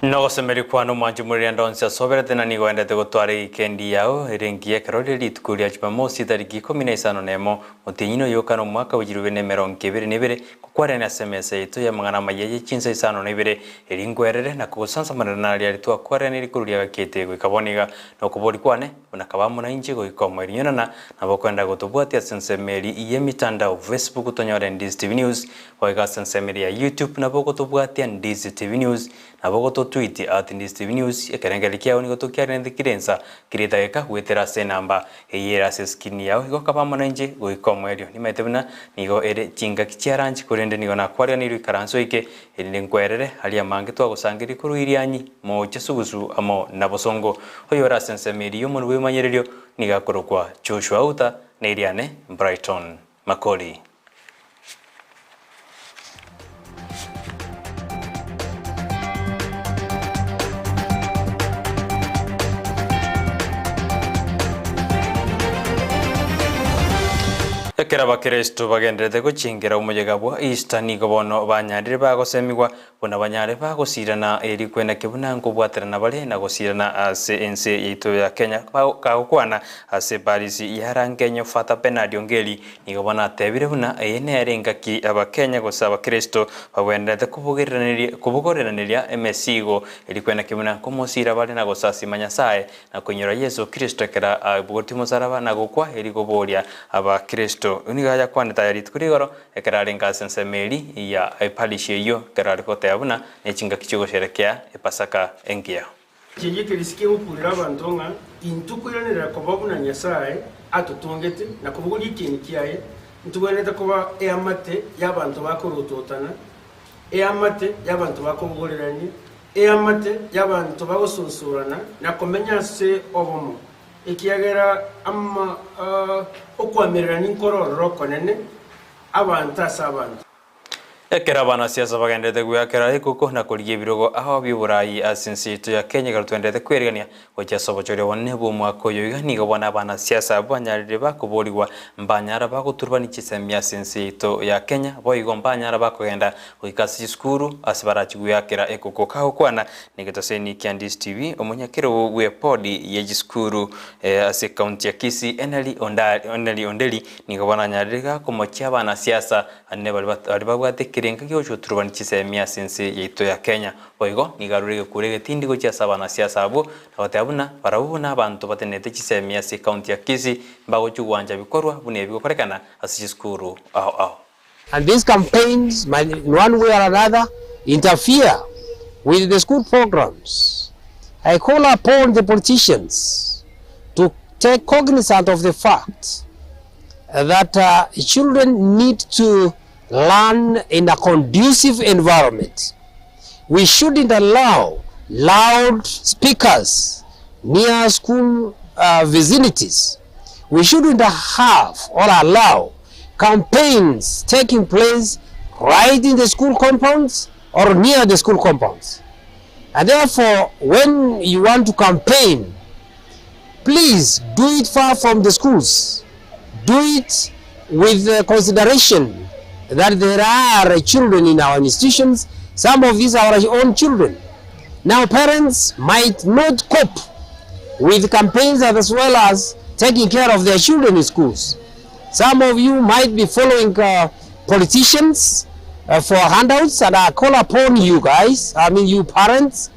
Nogosemeria kwane omwanchi omoririanda onsi asoberete na nigo aendete gotwara egikendi yao ere engiya ekero rire rituko ria Jumamosi etariki ikomi na isano nemo, omotienyi noyoka na omwaka bwe chirube na emerongo ebere na ebere, ngokwarerania ase emesa yaito y'amang'ana amaya ye chinsa isano na ibere, erio nkwerere na kogosansamanera naria aria twakwarerania rikuru ria gakete goika bono iga, na okoboria kwane, buna kaba amo nainche goika omoerio nyonana, nabo okoenda gotobwatia ase ensemo eria y'emitandao, Facebook tonyore Ndizi TV News, Goika ase ensemo eria ya YouTube nabo ogotobwatia Ndizi TV News, nabo ogototweet at Ndizi TV News, ekerengererio kiao nigo tokiarenete kera ensa, kera edageka goetera ase enamba eye ere ase escreen yao, igo kaba amo nainche goika omoerio. Nimaete buna nigo ere chingaki chia lunch korende nigo nakwariganirwe ikaranso eke erinde nkwerere aria amange twagosangereria korwa Irianyi, Moocha, Sugusu amo na Bosongo. Oyore ase ensemo eria y'omonwa bw'ebimanyererio nigo akorokwa Joshua Outa, na eriane Brighton Makori. Ekero Abakristo bagendererete gochingera omoyega bwa Easter nigo bono banyarire bagosemigwa Buna banyare bagosirana erio kwenaki buna nkobwaterana bare na gosirana ase ense yaito ya Kenya. Kagokwana ase Parisi ya Rangenyo Father Bernard Ongeri nigo bono atebire buna eye nere engaki abakenya gose abakristo bagwenerete kobogorereneria emesigo erio kwenaki buna nkomosira bare na gosasima Nyasae na koinyora Yeso Kristo ekero abogoretie omosaraba na gokwa erio koboria abakristo. Nigo ayakwanete aya rituko rigoro Ekero arenge ase ensemo eria ya eparish eyio, ekero are goteba buna nechingaki chi'ogosherekea Epasaka engiya. Ekiya ekerisi kegokurera abanto ng'a intwe koiranerera koba buna Nyasae atotongete na kobogoria ekieni kiaye, ntogwenerete koba eamate y'abanto bakorototana, eamate y'abanto bakobogorerania, eamate y'abanto bagosonsorana na komenya ase obomo, Ekiagera ama okoamererania nkororora okonene abanto ase abanto. Ekero abanasiasa bagenderete gweakera ekuku na korigia ebirogo ao bi'oboraai ase ense yaito ya Kenya ekero twenderete kwerigania gochia ase obochori obonene bw'omwaka oyo iga nigo bono abanasiasa abwo banyarire bakoborigwa mbanyara bagoturubania chisemi ase ense yaito ya Kenya boigo mbanyara bakogenda goika ase chisukuru ase barachi gweakera ekuku kagokwana Negetoseni kia Ndizi TV, omonyakerogo bw'ebodi ye chisukuru ase ekaunti ya Kisii Eneli Onderi Onderi nigo bananyarire iga komochia abanasiasa ane baria babwate ekerengo giogochuturubani chisemi ase ense yaito ya Kenya. Boigo nigo arure egekuro egetindi gochia ase abanasiasa abwo na goteba buna barabwo buna abanto batenenete chisemi ase ekaunti ya Kisii mbagochia gwancha bikorwa buna ebi gokorekana ase chisukuru ao ao. And these campaigns might in one way or another interfere with the school programs. I call upon the politicians to take cognizant of the fact that uh, children need to learn in a conducive environment. We shouldn't allow loud speakers near school uh, vicinities. We shouldn't have or allow campaigns taking place right in the school compounds or near the school compounds. And therefore, when you want to campaign, please do it far from the schools. Do it with the consideration that there are children in our institutions. Some of these are our own children. Now, parents might not cope with campaigns as well as taking care of their children in schools. Some of you might be following uh, politicians uh, for handouts, and I call upon you guys, I mean you parents,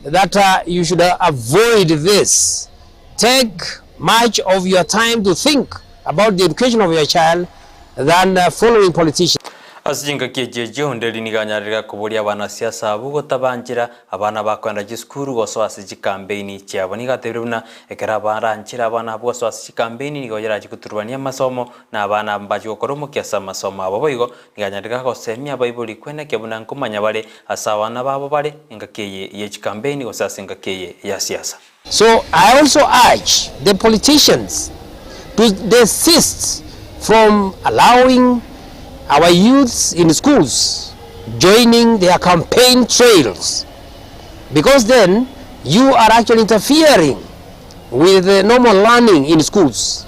that uh, you should uh, avoid this. Take much of your time to think about the education of your child than uh, following politicians. Ase chingaki echi echio onde nigo anyarire koboria abanasiasa abwo gotabanchera abana bakoenda chisukuru gosoa ase chikampeini chiabo. Nigo atebire buna ekero abaranchera abana abwo gosoa ase chikampeini nigo yarachie goturubania amasomo na abana mbachie gokora omokia ase amasomo abo. Boigo nigo anyarire gosemia abaibori kwenekia buna nkomanya bare ase abana babo bare engaki eye ye chikampeini gose ase engaki eye ya siasa. So I also urge the politicians to desist from allowing our youths in schools joining their campaign trails because then you are actually interfering with the normal learning in schools.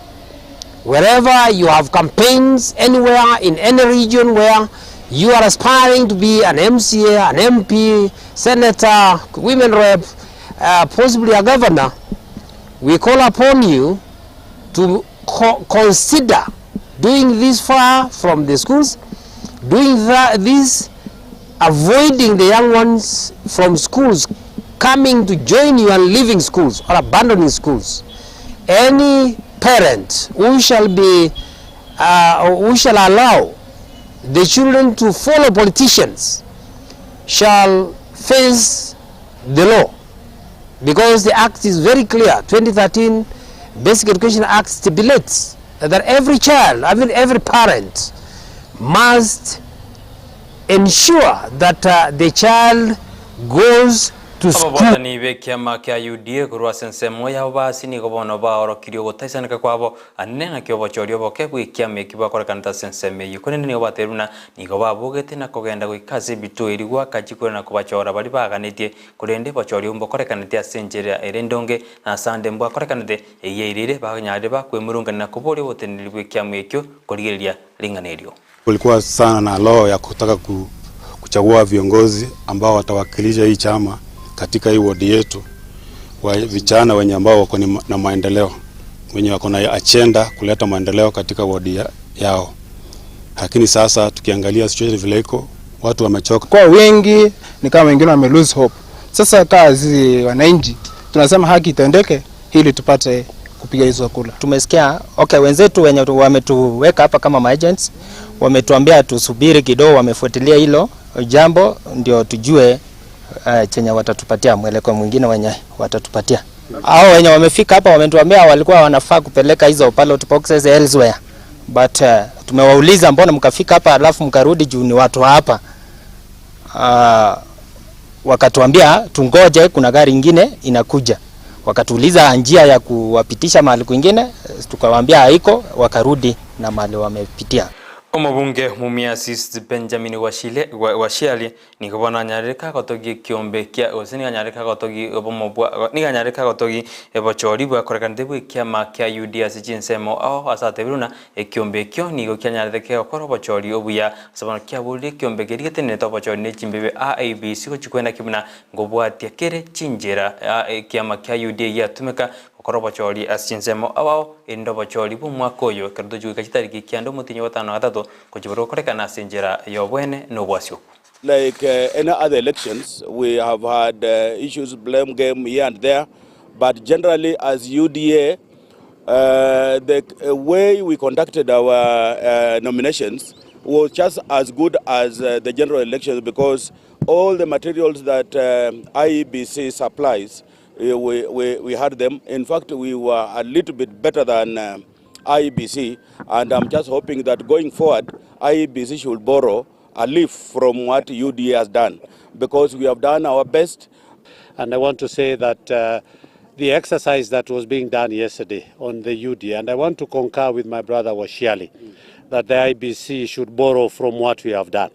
Wherever you have campaigns anywhere in any region where You are aspiring to be an MCA, an MP, senator, women rep, possibly a governor, we call upon you to consider doing this far from the schools, doing this, avoiding the young ones from schools coming to join you and leaving schools or abandoning schools. Any parent who shall be who shall allow the children to follow politicians shall face the law, because the act is very clear. 2013 Basic Education Act stipulates that every child, I mean every parent, must ensure that the child goes to school. Ababwatani b'ekiama kia UDA korwa ase ensemo yabo basi nigo bono baorokirie ogotaisaneka kwabo anene naki obochori oboke bw'ekiama eki bwakorekanete ase ensemo eyio. Korende nigo batebirie buna nigo babogete na kogenda goika ase ebituo erio goaka chikura na kobachora baria baganetie korende obochori obwo mbokorekanete ase enchera ere endonge na ase ande mbwakorekanete eyio yairire banyarire bakwemurungania na koboria oboteneneri bw'ekiama ekio korigereria ring'ana erio. Kulikuwa sana na roho ya kutaka kuchagua viongozi ambao watawakilisha hii chama katika hii wodi yetu, wa vijana wenye ambao wako na maendeleo, wenye wako na agenda kuleta maendeleo katika wodi yao. Lakini sasa tukiangalia situation vile iko, watu wamechoka. Kwa wengi ni kama wengine wame lose hope. Sasa kazi wananchi tunasema haki itendeke ili tupate kupiga hizo kura. Tumesikia okay, wenzetu wenye wametuweka hapa kama agents wametuambia tusubiri kidogo, wamefuatilia hilo jambo ndio tujue chenye watatupatia, mwelekeo mwingine wenye watatupatia. Hao wenye wamefika hapa wametuambia walikuwa wanafaa kupeleka hizo ballot boxes elsewhere, but tumewauliza mbona mkafika hapa alafu mkarudi juu ni watu hapa. Wakatuambia tungoje, kuna gari ingine inakuja. Wakatuuliza njia ya kuwapitisha mahali kwingine, tukawaambia haiko, wakarudi na mahali wamepitia. Omobunge Mumias Benjamin Washiali nigo bono anyarire kagotogia ekiombe kia gose nigo anyarire kagotogia obomo bwa nigo anyarire kagotogia ebochori bwakorekanete bwa ekiama kia UDA ase chinsemo ao ase atebire buna ekiombe ekio nigo kianyarete kegokora obochori obuya ase bono kiaborire ekiombe keria getenerete obochori na echimbebe IEBC gochikwenda ki buna ngobwatia kere chinchera ekiama kia UDA giatumeka gokora obochori ase chinsemo ao erinde obochori bwa omwaka oyo ekero tochi goika chitariki kianda omotinyi wa gatano na gatato gochibora gokorekana ase enchera ya obwene na obwasioku. Like any other elections, we have had issues, blame game here and there, but generally as UDA, the way we conducted our nominations was just as good as the general elections, because all the materials that IEBC supplies, we had them. In fact, we were a little bit better than IEBC, and I'm just hoping that going forward, IEBC should borrow a leaf from what UDA has done, because we have done our best. And I want to say that the exercise that was being done yesterday on the UDA, and I want to concur with my brother Washiali, that the IEBC should borrow from what we have done.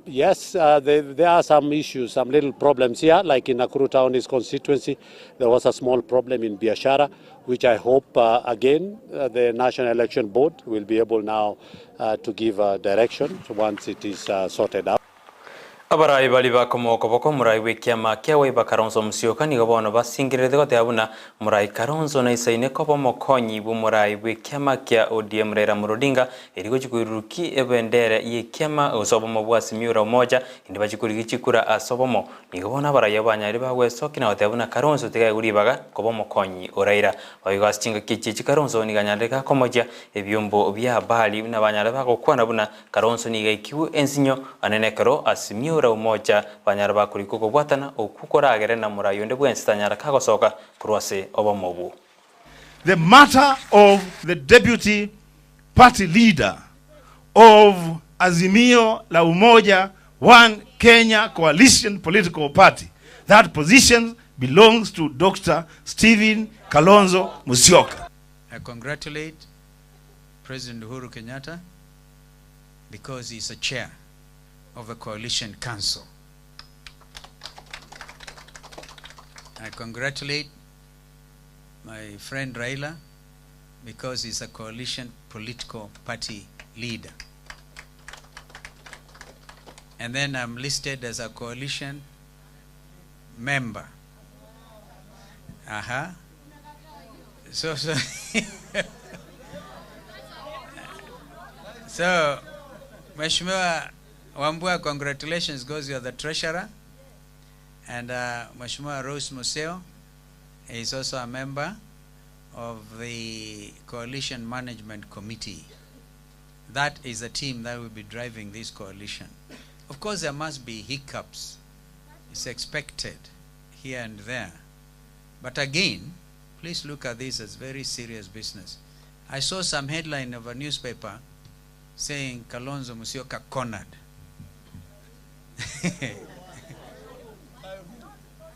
Yes, there are some issues, some little problems here, like in Nakuru Town, his constituency, there was a small problem in Biashara, which I hope, again, the National Election Board will be able now to give direction once it is sorted out. Abarai bari bakomoka boko murai bw'ekiama kia Wiper Kalonzo Musyoka nigo bono basingererete goteba buna murai Kalonzo naisaine koba omokonyi bwa omorai bw'ekiama kia ODM Raila Amolo Odinga eri gochi koiruruki ebendera y'ekiama gose obomo bwa Azimio la Umoja inde bachi korigi chikura ase obomo. Nigo bono abarai abanyari bagwesokia na goteba buna Kalonzo tigaigwa ribaga koba omokonyi o Raila. Boigo ase chingaki echi echi Kalonzo nigo anyarire gakomochia ebiombo bia habari buna banyare bagokwana buna Kalonzo nigo aikiwe ensinyo anene ekero Azimio la Umoja banyara bakorika okobwatana okwo koragere na morai onde bwensi tanyara kagosoka korwa ase obomo obwo. The matter of the deputy party leader of Azimio la Umoja One Kenya Coalition Political Party, that position belongs to Dr. Stephen Kalonzo Musyoka. I congratulate President Uhuru Kenyatta because he's a chair of the Coalition Council. I congratulate my friend Raila because he's a coalition political party leader. And then I'm listed as a coalition member. Aha. So, so, so Mheshimiwa Wambua, congratulations because you are the treasurer. And Mheshimiwa Rose Museo is also a member of the Coalition Management Committee. That is the team that will be driving this coalition. Of course, there must be hiccups. It's expected here and there. But again, please look at this as very serious business. I saw some headline of a newspaper saying Kalonzo Musyoka cornered.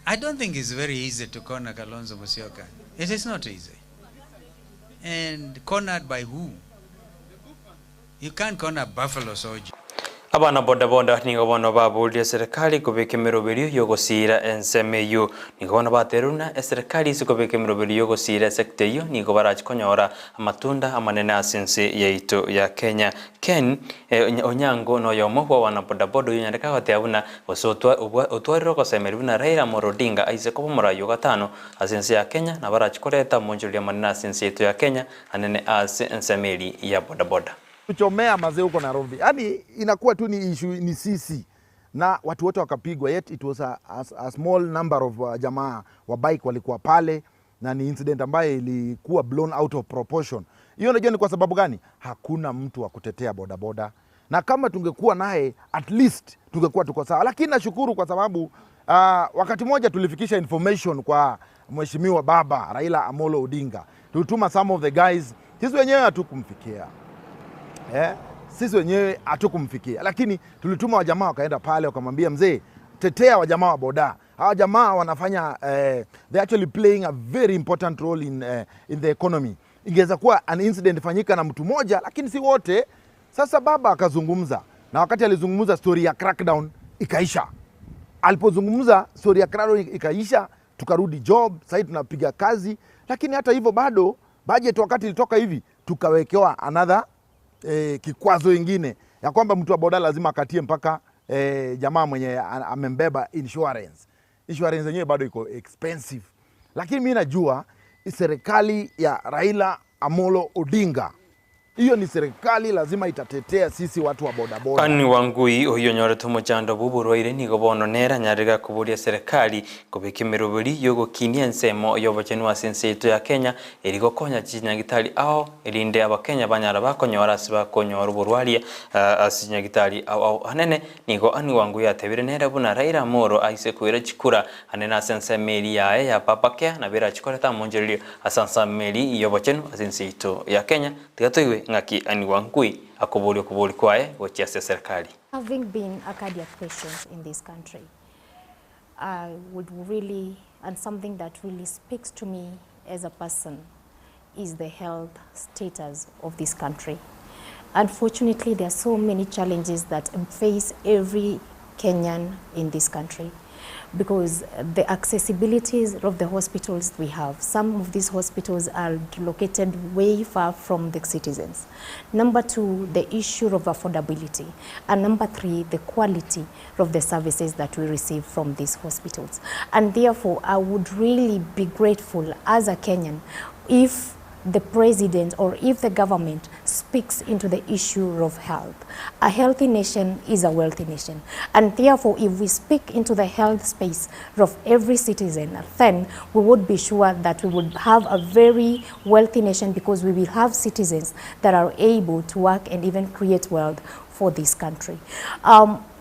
I don't think it's very easy to corner Kalonzo Musyoka. It is not easy. And cornered by who? You can't corner Buffalo Soldier. Abana bodaboda nigo bono baburia serikali kobeka emeroberio yogosira ensemo eywo. Nigo bono baterwa buna eserikali ase kobeka emeroberio yogosira esector eywo nigo barachi konyora amatunda amanene ase ense yaito ya Kenya. Ken Onyango noyomo bwa abana bodaboda oywo onyareka goteba buna gose otwarire ogosemeria buna Raila Amolo Odinga aise koba omorai o gatano ase ense ya Kenya nabo arachi koreta omonchoreria amanene ase ense yaito ya Kenya anene ase ensemo eria ya bodaboda. Kuchomea mazee huko Nairobi. Yaani inakuwa tu ni issue ni sisi na watu wote wakapigwa, yet it was a small number of jamaa wa bike walikuwa pale, na ni incident ambayo ilikuwa blown out of proportion. Hiyo unajua ni kwa sababu gani? Hakuna mtu wa kutetea bodaboda, na kama tungekuwa naye at least tungekuwa tuko sawa, lakini nashukuru kwa sababu wakati mmoja tulifikisha information kwa mheshimiwa baba Raila Amolo Odinga, tulituma some of the guys, sisi wenyewe hatukumfikia. Sisi wenyewe hatukumfikia, lakini tulituma wajamaa wakaenda pale wakamwambia mzee, tetea wajamaa wa boda. Hawa jamaa wanafanya they actually playing a very important role in the economy. Ingeweza kuwa an incident fanyika na mtu mmoja, lakini si wote. Sasa baba akazungumza, na wakati alizungumza story ya crackdown ikaisha. Alipozungumza story ya crackdown ikaisha, tukarudi job, sasa tunapiga kazi. Lakini hata hivyo bado budget wakati ilitoka hivi tukawekewa another kikwazo ingine ya kwamba mtu wa boda lazima akatie mpaka jamaa mwenye amembeba insurance. Insurance yenyewe bado iko expensive, lakini mimi najua serikali ya Raila Amolo Odinga, hiyo ni serikali lazima itatetea sisi watu wa bodaboda. Anne Wangui oyo nyorete omochando bwa oborwaire nigo bono nere anyarire koboria serikali kobeka emeroberi yogokinia ensemo yobochenu ase ense yaito ya Kenya eri gokonya chinyagitari ao erinde abakenya banyara bakonyora ase bakonyora oborwaria ase chinyagitari ao ao anene nigo Anne Wangui atebire nere buna Raila Amolo aise koira chikura anene ase ensemo eri yaye ya Babacare nabo erachikoreta amonchererio ase ensemo eri yobochenu ase ense yaito ya Kenya. Tiga toiwe ng'aki Anne Wangui akobori okobori kwaye gochia ase serikali. Having been a cardiac patient in this country, I would really, and something that really speaks to me as a person, is the health status of this country. Unfortunately, there are so many challenges that face every Kenyan in this country, because the accessibilities of the hospitals we have, some of these hospitals are located way far from the citizens. Number two, the issue of affordability. And number three, the quality of the services that we receive from these hospitals. And therefore, I would really be grateful as a Kenyan if the president or if the government speaks into the issue of health. A healthy nation is a wealthy nation. And therefore, if we speak into the health space of every citizen, then we would be sure that we would have a very wealthy nation, because we will have citizens that are able to work and even create wealth for this country.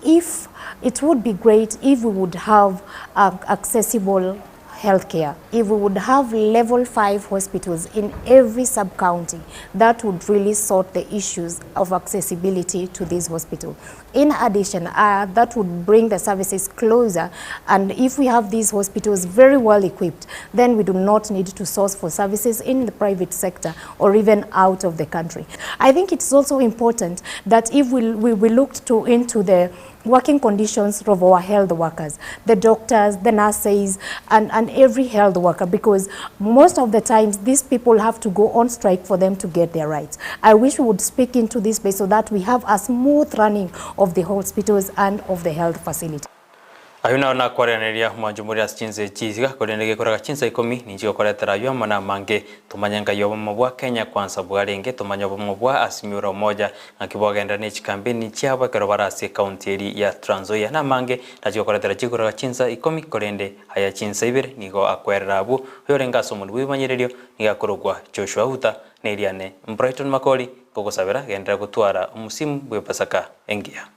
If it would be great if we would have accessible healthcare, if we would have level 5 hospitals in every sub-county, that would really sort the issues of accessibility to this hospital. In addition, that would bring the services closer, and if we have these hospitals very well equipped, then we do not need to source for services in the private sector or even out of the country. I think it's also important that if we looked into the working conditions of our health workers, the doctors, the nurses, and, and every health worker, because most of the times these people have to go on strike for them to get their rights. I wish we would speak into this space so that we have a smooth running of the hospitals and of the health facilities. Ayio naro nakwareaneria omwancho more ase chinsa echi iga, korende gekoraga chinsa ikomi, ninche gokoretera ayio amo namange, tomanye ngai obomo bwa Kenya kwansa bwarenge, tomanye obomo bwa Azimio la Umoja ng'aki bwagenderera ne chikampeni chiabo ekero bare ase ekaunti eri ya Trans Nzoia namange, nachi gokoretera chikoraga chinsa ikomi, korende aya chinsa ibere nigo akwerera abwo, oyorenge ase omonwa bw'ebimanyererio nigo akorokwa Joshua Uta, neriane Brighton Makori, ngogosabera genderera gotwara omosimu bw'Epasaka engiya.